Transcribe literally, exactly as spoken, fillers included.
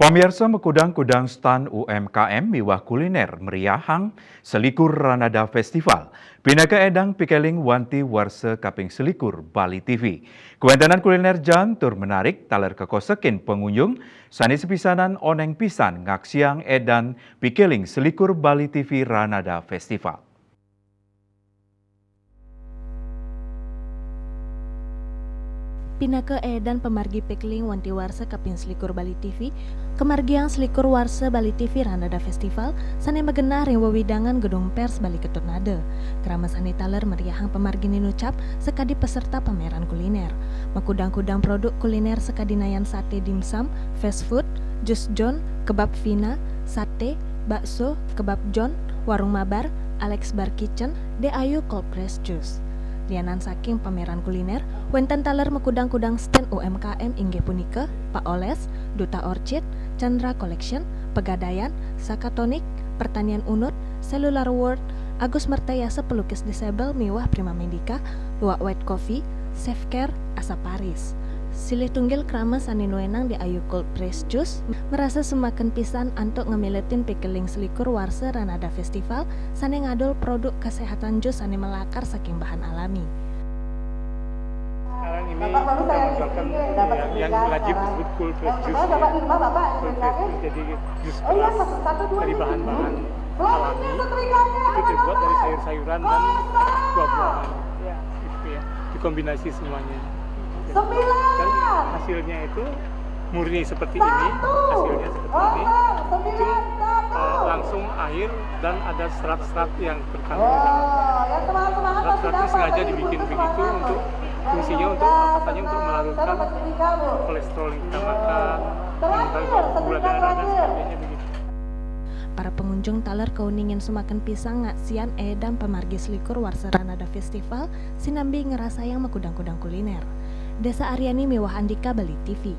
Pamiarsa, makudang-kudang stan U M K M miwah kuliner meriahang selikur Ranada Festival. Pinaka édan pikéling wanti warsa kaping selikur Bali T V. Kawéntenan kuliner jan tur menarik taler kakosekin pangunjung sané sapisanan onéng pisan ngaksiang édan pikéling selikur Bali T V Ranada Festival. Pinaka édan pamargi pikéling wanti warsa kaping selikur Bali T V, kamargiang selikur warsa Bali T V Ranada Festival sané magenah ring wewidangan Gedung Pers Bali Ketutanada. Krama sané taler meriahang pamarginé nucap sakadi peserta pameran kuliner. Makudang-kudang produk kuliner sakadi nayan saté dimsum, fast food, jus jon, kebab Vina, saté, bakso, kebab jon, warung mabar, Alex Bar Kitchen, The Ayu Cold Press Juice. Lianan saking pameran kuliner, wénten taler makudang-kudang stand U M K M inggih punika Pak Oles, Duta Orchid, Chandra Collection, Pegadaian, Sakatonik, Pertanian Unud, Cellular World, Agus Mertayasa Pelukis Disable miwah Prima Medica, Luwak White Coffee, Self Care, Asaparis. Silih tunggil krama sané nuénang The Ayu Cold Press Juice, marasa sumaken pisan antuk ngamiletin pikéling selikur warsa Ranada Festival sané ngadol produk kaséhatan jus sané malakar saking bahan alami. Sekarang ini Bapak, baru kita saya menjualkan, ya, yang wajib disebut cold press juice, ya. Bapak, Bapak, Bapak, cold press juice, jadi jus keras dari bahan-bahan alami. Itu dibuat dari sayur-sayuran dan buah-buahan. Ya, gitu ya. Dikombinasi semuanya. Dan hasilnya itu murni seperti ini, hasilnya seperti ini. Itu, eh, langsung air dan ada serat-serat yang terkandung di dalam. Serat-serat itu sengaja dibikin begitu untuk fungsinya untuk, katanya, untuk melarutkan kolesterol yang kita makan, yang tadi gula darah dan sebagainya begitu. Para pangunjung taler kauningin sumaken pisan ngaksian édan pamargi selikur warsa Ranada Festival sinambi ngrasayang makudang-kudang kuliner. Désa Aryani miwah Andika, Bali T V.